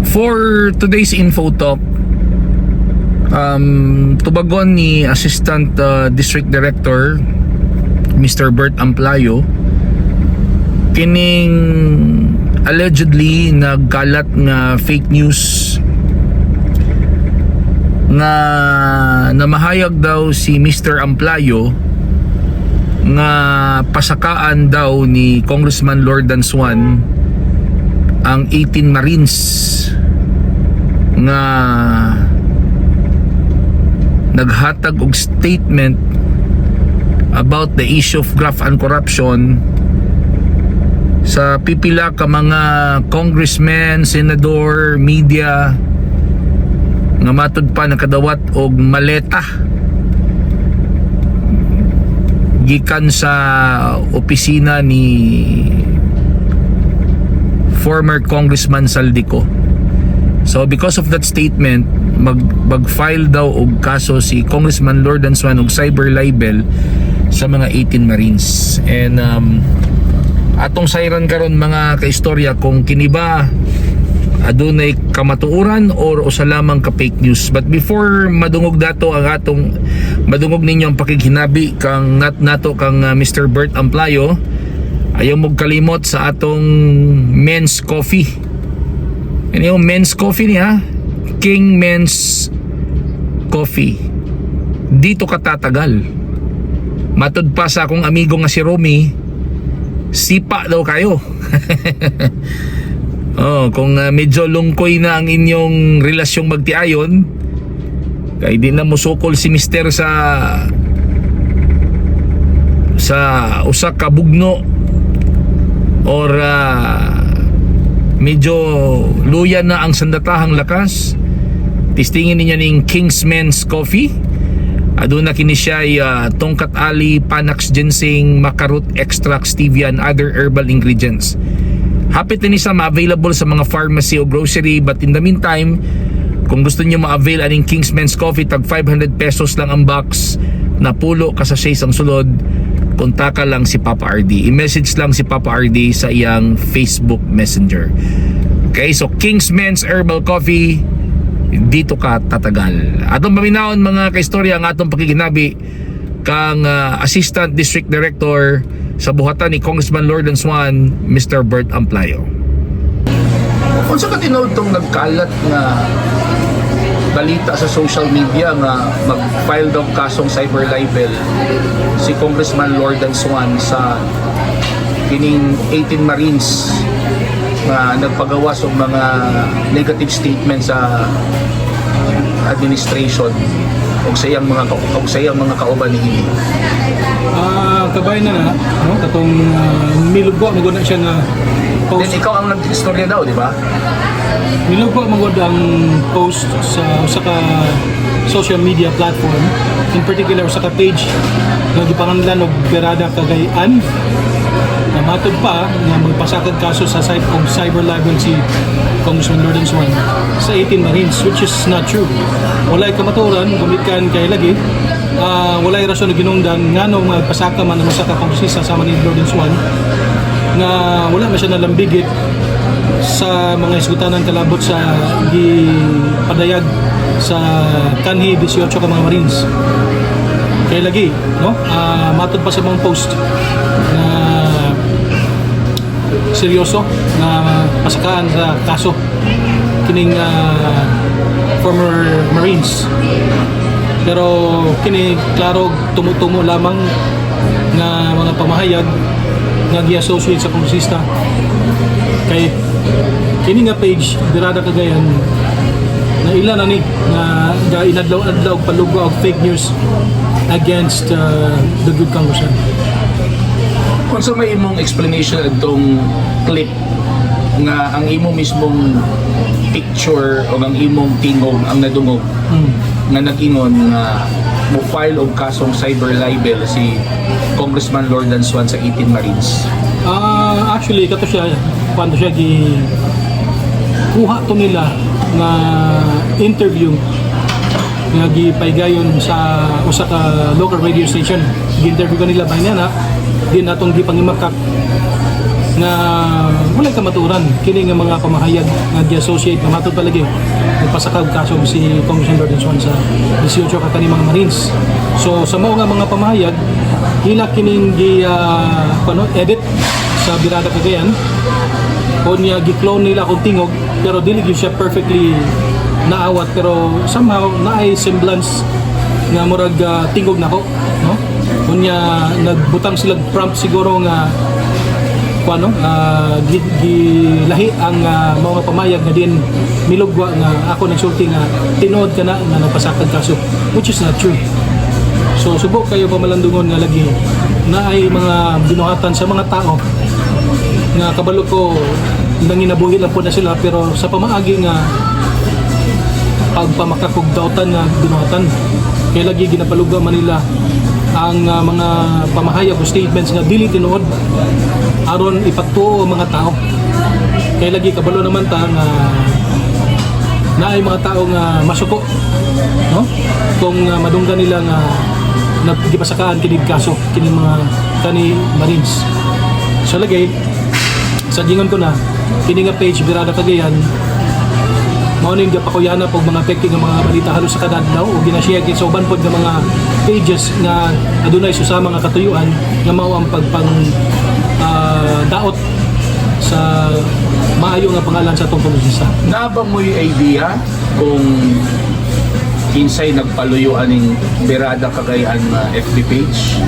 For today's info talk, tubagon ni Assistant District Director Mr. Bert Amplayo kining allegedly nagkalat nga fake news nga namahayag daw si Mr. Amplayo nga pasakaan daw ni Congressman Lordan Swan ang 18 Marines nga naghatag og statement about the issue of graft and corruption sa pipila ka mga congressmen, senador, media nga matud pa nakadawat og maleta gikan sa opisina ni former Congressman Zaldy Co. So because of that statement, mag-file daw og kaso si Congressman Lordan Swan og cyber libel sa mga 18 Marines. And atong sayran karon, mga kaistorya, kung kini ba adunay kamatuoran or usa lamang ka fake news. But before madungog dato ang atong madungog ninyo ang pakighinabi kang nato kang Mr. Bert Amplayo, ayaw mo kalimot sa atong men's coffee. Ano yung men's coffee niya? King Men's Coffee. Dito ka tatagal. Matud pa sa akong amigo nga si Romy, sipa daw kayo. Oh, kung medyo lungkoy na ang inyong relasyong magtiayon, kay di na musukol si mister sa usa ka bugno or medyo luya na ang sandatahang lakas, testingin ninyo ning Kingsman's Coffee. Aduna kini siya ay tongkat ali, panax ginseng, maca root extract, stevia and other herbal ingredients. Hapit na ni siya ma-available sa mga pharmacy o grocery, but in the meantime, kung gusto niyo ma-avail aning Kingsman's Coffee, tag ₱500 lang ang box na pulo ka sachets ang sulod. Kontaka lang si Papa RD. I-message lang si Papa RD sa iyang Facebook Messenger. Okay, so Kingsman's Herbal Coffee, dito ka tatagal. Atong paminawon, mga kaistorya, ang atong pakiginabi kang Assistant District Director sa buhatan ni Congressman Lordan Swan, Mr. Bert Amplayo. Unsa ka tinuod tong nagkalat nga balita sa social media nga mag-file daw kasong cyber libel si Congressman Lordan Swan sa kining 18 Marines nga nagpagawas og mga negative statement sa administration ug sa iyang mga kauban niini? Ah, kabay na na, no? Katong milugbo man na siya nga post. Then ikaw ang nag-istorya daw, di ba? Milugbo man gud ang post sa usa ka social media platform, in particular usa ka page nga gipanganlan og Berada Cagayan, na matod pa nga magpasakag kaso sa site og cyber libel si Congressman Lordan Swan sa 18 Marines, which is not true. Walay kamatuoran gumikan kay lagi walay rason na ginungdan ngano magpasaka man ang usa ka kongresista sama ni Lordan Swan nga wala man siya nalambigit sa mga isgutanan kalabot sa gipadayag sa kanhi 18 ka mga Marines. Kay lagi, no, matod pa sa mga post na seryoso na pasakaan sa kaso kining former Marines, pero kini klaro tumutumo lamang nga mga pamahayag nga gi-associate sa kongresista, kay kini nga page Birada Cagayan na ila na ni nga ga inadlaw-adlaw og palugwa og fake news against the good congressman. Kung sa may imong explanation itong clip nga ang imo mismong picture o ang imong tingog ang nadungog nga nag-ingon nga mo file og kasong cyber libel si Congressman Lordan Swan sa 18 Marines? Ah, actually kato siya, kuan to siya, gi kuha to nila nga interview nga gipaygayon sa usa ka local radio station. Gi-interview kanila ba niya na di natong gipangimakak. Nga walay kamatuoran kini nga mga pamahayag nga gi-associate nga matod palagi nagpasakag kaso si Congressman Lordan Swan sa 18 ka kani mga Marines. So sa mao nga mga pamahayag, ila kining gi ano, edit sa Birada Cagayan o niya gi-clone nila akong tingog, pero dili gyud siya perfectly naawat, pero somehow naay semblance nga murag tingog nako, no? Unya nagbutang sila prompt siguro nga kuano, gilahi ang mga pamayag nga din milugwa nga ako nagsulti nga tinuod kana nga nagpasakag kaso, which is not true. So subok kayo pamalandungon nga lagi naay mga binuhatan sa mga tao nga kabalo ko nanginabuhi lang po na sila, pero sa pamaagi nga pagpamakakog dautan nga binuhatan, kay lagi ginapaluga man nila ang mga pamahayag o statements nga dili tinuod aron ipagtuo ang mga tao, kay lagi kabalo naman ta nga naay mga tao nga masuko, no, kung madunggan nila nga naggipasakaan kini kaso kini mga kani Marines. So lagi sa gingon ko na kini nga page Birada Cagayan, mao ning gapakuyana og mga peke nga mga balita halos sa kada adlaw o ginashare kini sa uban pod nga mga pages nga adunay susama nga katuyuan nga mao ang pagpang daot sa maayo nga pangalan sa atong kongresista. Naa ba mo'y idea kung kinsay nagpaluyo aning Birada Cagayan nga FB page?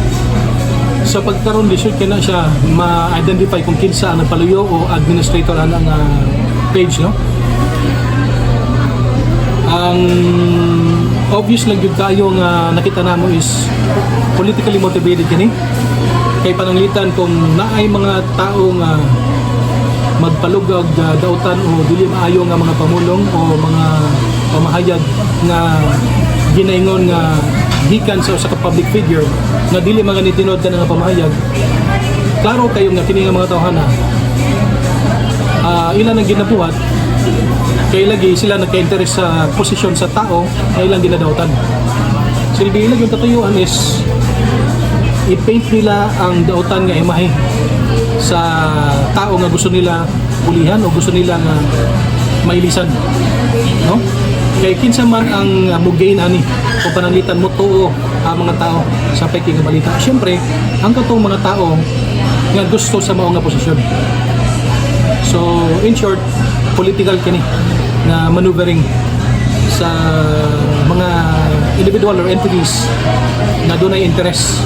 Sa pagkaron, lisod kay na siya ma-identify kung kinsa ang nagpaluyo o administrator ana nga page, no? Ang obvious lang gyud kayo nga nakita namo is politically motivated kini, kay pananglitan kung naay mga tao nga magpalugag dautan o dili maayo nga mga pamulong o mga pamahayag nga ginaingon nga gikan sa usa ka public figure nga dili mga tinuod ka nga pamahayag, klaro kayo nga kini nga mga tawhana, ilan ang ginabuhat, kay lagi sila nagka-interest sa posisyon sa tao na ilang ginadautan. Silbi ilang yung katuyuan is i-paint nila ang dautan nga imahe sa tao nga gusto nila pulihan o gusto nila nga mailisan, no? Kay kinsa man ang mugain ani o pananglitan mo tuo ang mga tao sa peke nga balita? Syempre ang katong mga tao nga gusto sa mao nga posisyon. So in short, political kini na maneuvering sa mga individual or entities na dunay interest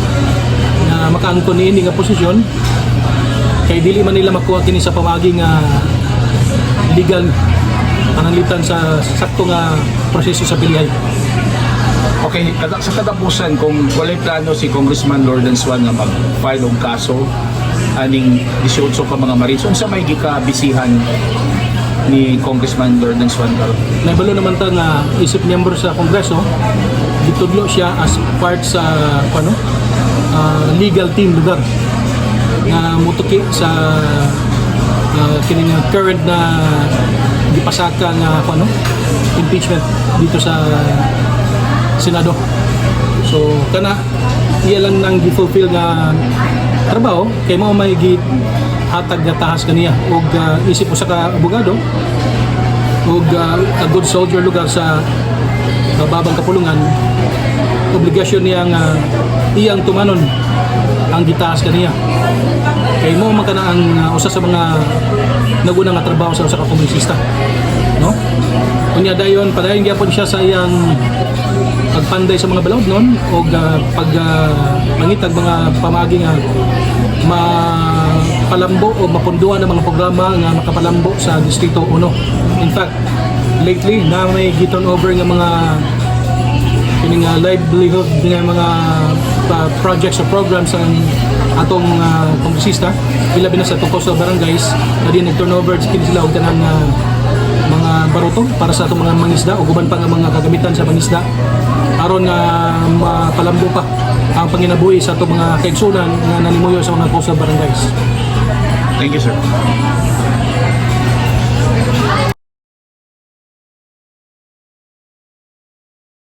na makaangkon niini nga posisyon, kay dili man nila makuha kini sa pamaagi nga legal, pananglitan sa sakto nga proseso sa pilihay. Okay, sa katapusan, kung walay plano si Congressman Lordan Swan nga mag-file og kaso aning 18 ka mga Marines, unsa may gikabisihan ni Congressman Lordan Swan karon? Naibalo naman ta nga isip miyembro sa Kongreso, gitudlo siya as part sa ano, legal team lugar nga mutuki sa kini nga current na gipasaka nga ano, impeachment dito sa Senado. So kana iya lang nang gi-fulfill nga trabaho kay mao may gihatag nga tahas kaniya og isip usa ka abogado ug a good soldier lugar sa babang kapulungan, obligasyon niya nga iyang tumanon ang gitaas kaniya, kay mao man kana ang usa sa mga naguna nga trabaho sa usa ka kongresista, no? Unya dayon padayon gyapon siya sa iyang pagpanday sa mga balaod nun o pag mangitag mga pamagi nga mapalambo o mapunduan ng mga programa nga makapalambo sa Distrito 1. In fact, lately na may giturn over nga mga kini nga livelihood nga mga projects o programs ang atong kongresista, ilabi na sa tungkol sa barangays na di nag-turnover kini sila og kanang mga baruto para sa atong mga mangisda o uban pa nga mga kagamitan sa mangisda aron nga mapalambo pa ang panginabuhi sa atong mga kaigsunan nga nanimuyo sa mga coastal barangays. Thank you, sir.